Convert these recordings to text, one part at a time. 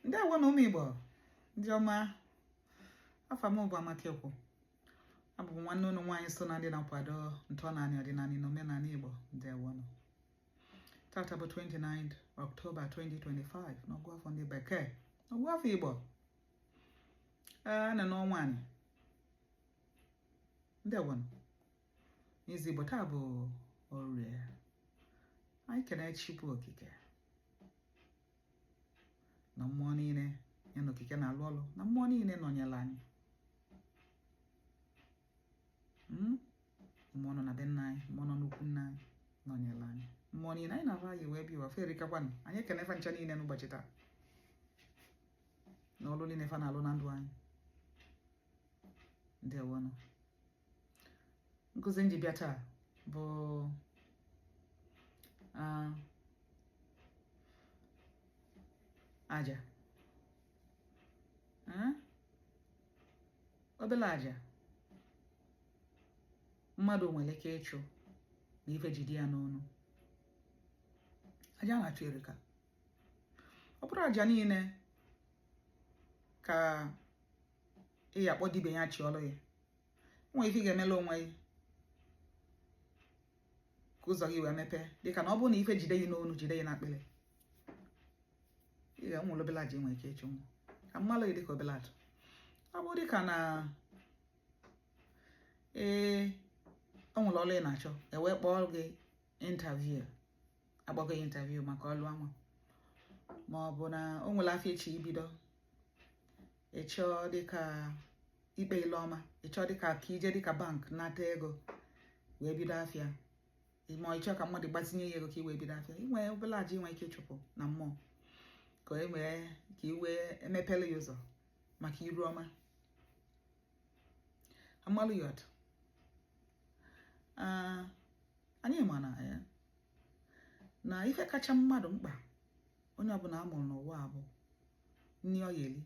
Ndewo na ụmụ Igbo ndị ọma. Afa m bụ Amaka Ekwo. Abụ m nwanne unu nwaanyị so na ndị na-akwado ntọnanị, ọdịnanị na omenanị Igbo. Ndewonụ. Tata bụ 29 Ọktoba 2025 n'ọgụ afọ ndị Bekee, n'ọgụ afọ Igbo. Ee, a nọ n'ọnwa anyị. Ndewonụ. N'izu Igbo, taa bụ Orie. Anyị kene Chukwu Okike na mmụọ niile ya na okike na-alụ ọlụ na mmụọ niile nọnyere anyị. Mmụọ nọ na be nna anyị, mmụọ nọ n'ukwu nna anyị nọnyere anyị, mmụọ niile anyị na-ahụ anyị wee bịa ụwa, fa erikakwanụ. Anyị ekene fa ncha niile n'ụbọchị taa na ọlụ niile fa na-alụ na ndụ anyị. Ndewonụ. Nkụzi m ji bịa taa bụ aja, obele aja mmadụ nwere ike ịchụ na ife jide ya n'ọnụ. Aja na-achụ erika. Ọ bụrọ aja niile ka ị ya akpọ dibịa ya chụọlụ ya. Nwee ife ị ga-emela onwe gị ka ụzọ gị wee mepee, dịka na ọ bụrụ na ife jide gị n'onu, jide gị n'akpịrị, ị ga-enwere obele aja ị nwere ike ịchụ nwa ka m malụ gị dịka obele atụ. Ọ bụ dịka na ee, o nwere ọlụ ị na-achọ, e wee kpọọ gị interview, akpọgo gị interview maka ọlụ anwa, ma ọ bụ na o nwere afịa ị chọ ibido, ị chọọ dịka ikpe ile ọma, ị chọọ dịka ka i je dịka bank nata ego wee bido afịa, ma ị chọọ ka mmadụ gbazinye ya ego ka i wee bido afịa, i nwee obele aja i nwee ike ịchụpụ na mmụọ ka e wee ka i wee emepele ya ụzọ maka iru ọma. Amalụ ya atụ. Anyị ma na ya na ife kacha mmadụ mkpa onye ọbụla a mụrụ n'ụwa bụ nni ọ ya-eli,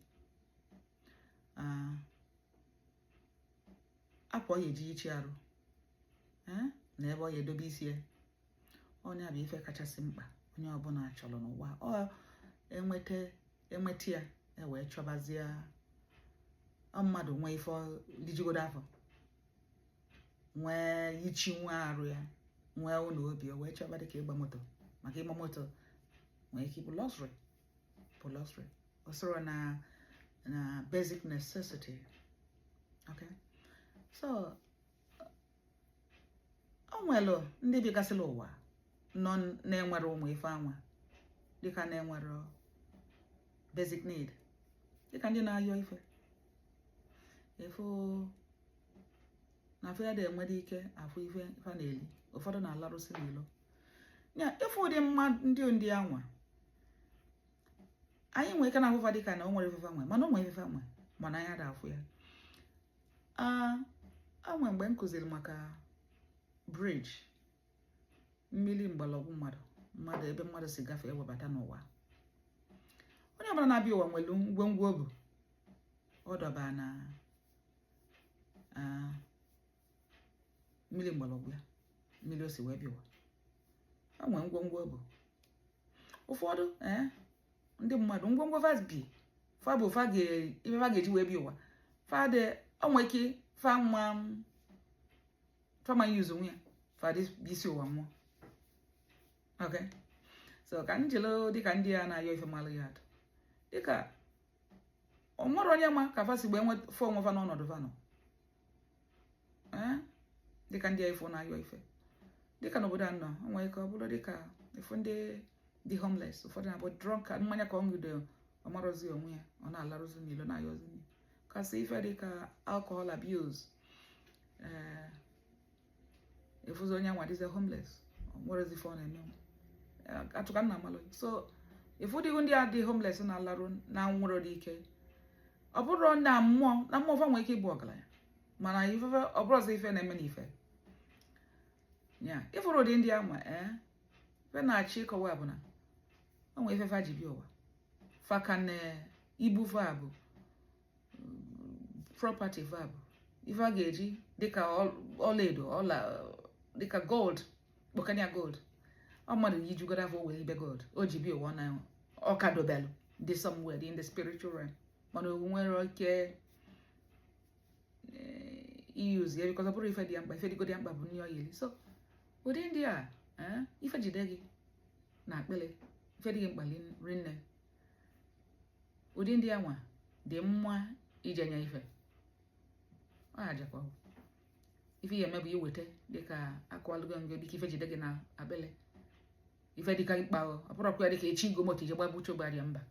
akwa ọ ya-eji yichi arụ, na ebe ọ ya-edobe isi ya. Ọ nya bụ ife kachasị mkpa onye ọbụla chọrọ n'ụwa. Ọ enweta enweta ya, e wee chọbazie ọ mmadụ nwee ife lijugodo afọ, nwee yichi, nwee arụ ya, nwee ụlọ obi, o wee chọba dịka ịgba moto, maka ịgba moto nwee ike ịbụ luxury, bụ luxury o soro na basic necessity. Okay, so o nwere ndị bịagasịla ụwa nọ na-enwere ụmụ ife anwa, dịka na-enwere basic need, dịka ndị na-ayọ ife efu na afọ ya dị enwere ike afụ ife fa na-eli. Ụfọdụ na-alarụsị n'ilo ya. Ịfụ ụdị mmadụ ndị anwa, anyị nwee ike na-afụ fa dịka na o nwere ife fa nwe, mana o nwere ife fa nwe, mana anyị ada afụ ya. A nwe mgbe m kụziri maka bridge mmiri mgbọrọgwụ mmadụ ebe mmadụ si gafee webata n'ụwa. Onye ọbụla na-abịa ụwa nwere ngwongwo o bu ọ dọba na mmiri mgbọrọgwụ ya, mmiri o si wee bịa ụwa. O nwere ngwongwo o bu. Ụfọdụ ee ndị mmadụ, ngwongwo fa bi fa bụ fa ife fa ga-eji wee bịa ụwa, fa dị o nwee ike fa nwa fa ma use onwe ya, fa dị isi ụwa nwụọ. Okay, so ka m jiri dịka ndị a na-ayọ ife malụ ya atụ, dịka o nwere onye ma ka fa si wee fụ onwe fa n'ọnọdụ fa nọ, dịka ndị a ifo na-ayọ ife, dịka n'obodo a nọ, o nwere ike ọ bụrụ dịka ịfụ ndị dị homeless, ụfọdụ na-abụ drunk, mmanya ka ọ ṅụde, ọ marọzi onwe ya, ọ na-alarụzi n'ilo na-ayọzi nri, kasị ife dịka alcohol abuse. Ee, ịfụzi onye anwa dịzi homeless, ọ nwerezi ife ọ na-eme. Atụka nna amalụ. So ịfụ dịghị ndị a dị homeless na-alarụ na nwere dị ike, ọ bụrụ na mmụọ fa nwere ike ịbụ ọgaranya, mana ife ọ bụrụzi ife na-eme n'ife ya. Ịfụrụ ụdị ndị anwa, ee, ife na-achọ ịkọwa bụ na o nwere ife fa ji bịa ụwa, fa ka na ibu fa bụ property, fa bụ ife a ga-eji dịka ọlaedo, ọla dịka gold, kpọkanya gold. Ọ mmadụ yijugoro afọ wee ibe gold o ji bịa ụwa na ọka dobelụ. Dị somewhere dị in the spiritual realm, mana o nwere ike iyuzu ya because ọ bụrụ ife dị ya mkpa. Ife dịgo dị ya mkpa bụ nri ọ yeli. So ụdị ndị a, ife jide gị na akpịlị, ife dị gị mkpa rinne, ụdị ndị a nwa dị mma ije nye ife. Ọ ajakwa ife ya eme bụ iweta dịka akụwalụgo ngo, dịka ife jide gị na akpịlị, ife dịka mkpa. Ọ bụrụkwa ya dịka echi igo moto ije gbagbuche ogbe mba.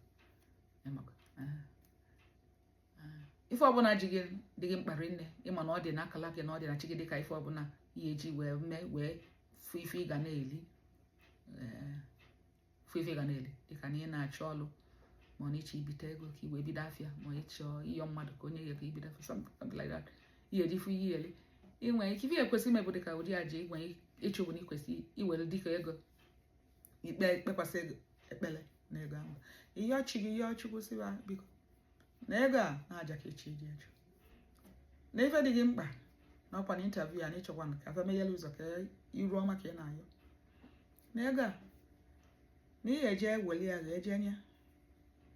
Ife ọbụla ji gị dị gị mkpa rinne, ịma na ọ dị n'akala gị, na ọ dị na chi gị, dịka ife ọbụla ihe eji wee mee wee fụ ife ị ga na-eli, fụ ife ị ga na-eli, dịka na ị na-achọ ọlụ, ma ọ na ịchọ ibite ego ka i wee bido afịa, ma ịchọ ịyọ mmadụ ka onye ya ka ibido afịa, something like that, ihe eji fụ ihe eli. Inwe ike ife ekwesị ime bụ dịka ụdị aja inwe ịchụ bụ na ikwesị iwere dịka ego ikpe kpekwasị ego ekpele na ego ahụ, ihe ọchị gị, ihe ọchukwu siba biko na ego a na-aja ka echi dị eju na ife dị gị mkpa na ọkwa na interview a na ịchọkwa ka afa meghele ụzọ ka iru ọma ka ị na-ayọ na ego a, na ihe eje weli ya ga-eje nye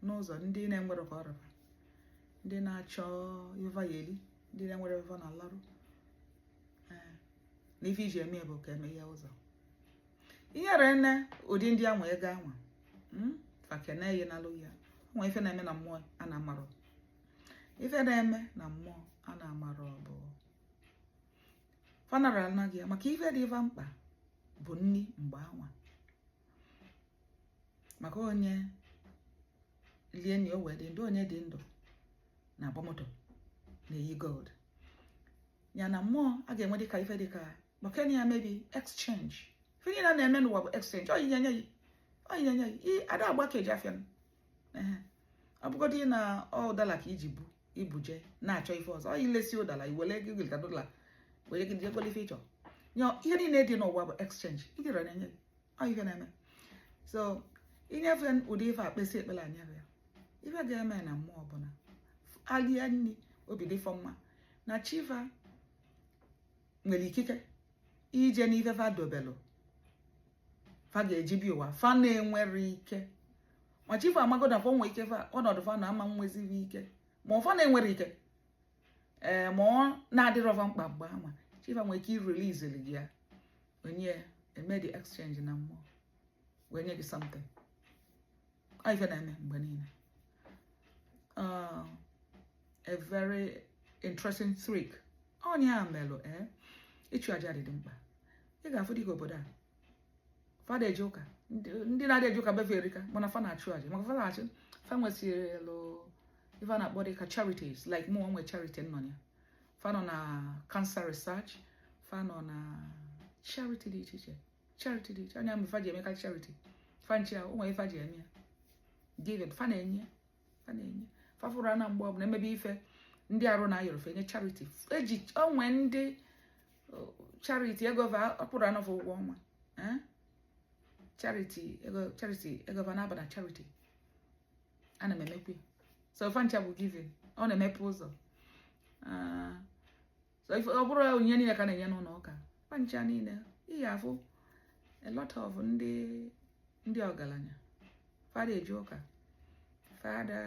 n'ụzọ ndị na-enwere ka ọrịa, ndị na-achọ ife ya eli, ndị na-enwere ife na-alarụ, na ife iji eme bụ ka emeghe ụzọ inyere nne ụdị ndị anwa ego anwa fakene ya nalụ ya. Nwe ife na-eme na mmụọ a na-amarọ, ife na-eme na mmụọ a na-amarọ bụ fanara anaghị ya maka ife dị ife mkpa bụ nni mgbe anwa, maka onye lie nni o wee dị ndụ. Onye dị ndụ na-agba moto, na-eyi gold ya na mmụọ a ga-enwe dịka ife dịka maka ya maybe exchange. Ife niile a na-eme n'ụwa bụ exchange. Ọ yinye nye gị, ọ yinye nye gị, ada agba ka eji afịa. Ọ bụgodị na ọ ụdala ka iji bu ibuje na-achọ ife ọzọ, ọ ilesi ụdala iwere ego gị ka dọla were gị jee ife ịchọ. Ihe niile dị n'ụwa bụ exchange. Ijere na-enye gị, ọ ife na-eme. So inyefe ụdị ife akpesị ekpere anya ya, ife ga-eme na mmụọ bụ na alie nri, obi dịfọ mma na chiva nwere ikike ije n'ife fa dobelụ fa ga-eji bi ụwa fa na-enwere ike, ma chifa amago na fa nwee ike fa ọnọdụ fa na ama nweziri ike, ma ọfa na-enwere ike, ee, ma ọ na-adịrọ fa mkpa mgbe anwa, chifa nwere ike irelizili gị ya, onye eme the exchange na mmụọ wee nye gị something. Ọ ife na-eme mgbe niile. A very interesting trick onye a melụ. Ee, ịchụ aja dị mkpa. Ị ga-afụ dịka obodo a fada eje ụka, ndị na-adị eje ụka befe erika, mana fa na-achụ aja, maka fa na-achụ, fa nwesịrị ife a na-akpọ dịka charities, like mụ nwe charity nọ ya. Fa nọ na cancer research, fa nọ na charity dị iche iche, charity dị iche anya mgbe fa ji emeka charity fa nchi a o nwere ife ji eme ya, giving fa na-enye, fa na-enye, fa fụrụ na mgbe ọbụla emebe ife ndị arụ na ayọrọ fe enye charity eji onwe ndị charity ego va ọpụrụ anọfọ ụgwọ ọnwa, charity ego, charity ego va na-aba na charity. Ana m emekwa. So fa ncha bụ giving, ọ na-emepe ụzọ. So ọ bụrụ onyinye niile ka na-enye n'ụlọ ụka, fa ncha niile ị ga-afụ a lot of ndị ọgaranya fada eje ụka, fada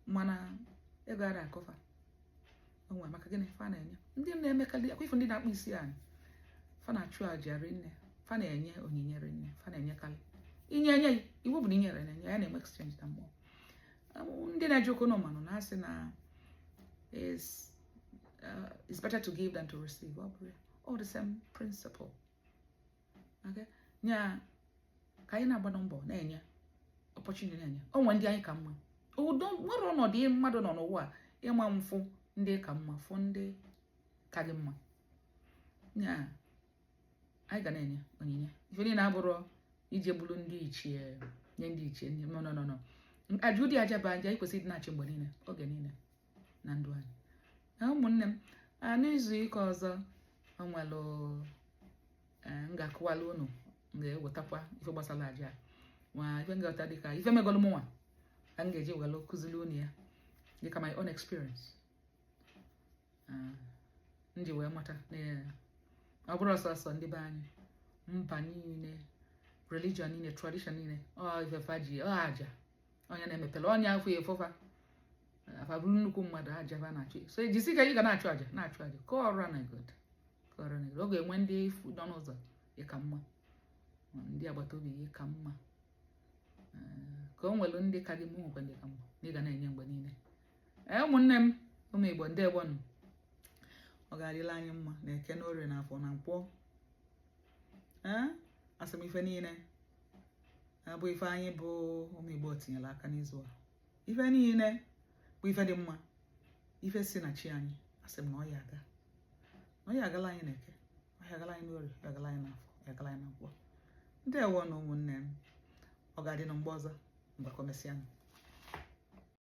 mana ego ara akọfa onwe. Maka gịnị? Fa na-enye ndị na-emekarị akwa ifo, ndị na-akpụ isi anyị, fa na-achụ àjà rinne, fa na-enye onyinye rinne, fa na-enyekarị inye enye. Iwu bụ na inyere na-enye ya na-enwe exchange na mmụọ. Ndị na-eje ụka manụ na-asị na is better to give than to receive. Ọ bụrụ all the same principle, okay? Nya ka anyị na-agba mbọ na-enye opportunity, na-enye onwe ndị anyị ka mma. Udo nwere ọnọdụ mmadụ nọ n'ụwa ịma mfụ ndị ka mma, fụ ndị ka gị mma. Nya anyị ga na-enye onyinye. Ife niile abụrụ ije bulu ndị ichie nye ndị ichie. No, no, no, no. Aja ụdị aja bụ aja anyị kwesịrị ịdị na-achị mgbe niile, oge niile na ndụ anyị. Na ụmụnne m, n'izu ụka ọzọ o nwere m ga-akụwala unu, m ga-ewetakwa ife gbasara aja ma ife m ga-eweta dịka ife megolu mụnwa ka m ga-eji welu kụziri unu ya, dịka my own experience m ji wee mata na ọ bụrụ ọsọsọ ndị be anyị, mba niile, religion niile, tradition niile, ọ ife fa ji ọ aja. Onye na-emepere onye afọ ya efọfa afa bụrụ nnukwu mmadụ, aja ba na-achụ. So jisi ka ị ga na-achụ aja, na-achụ aja ka ọrụ na god, ka ọrụ na god. Ọ ga-enwe ndị nọ n'ụzọ ịka mma, ndị agbata obi gị ka mma, ka o nwere ndị ka gị mma, nwekwa ndị ka mma na ị ga na-enye mgbe niile. Ee, ụmụnne m, ụmụ Igbo, ndewonụ. Ọ ga-adịla anyị mma na Eke na Orie na Afọ na Nkwọ. Ee, asị m, ife niile bụ ife anyị bụ ụmụ Igbo tinyere aka n'izu a, ife niile bụ ife dị mma, ife si na chi anyị, asị m na ọ ya aga, na ọ ya agala anyị na Eke, ọ ya agala anyị n'Orie, ọ ya agala anyị n'Afọ, ọ ya agala anyị na Nkwọ. Ndewo na ụmụnne m. Ọ ga-adị na mgbe ọzọ. Mgbakọ mesịanụ.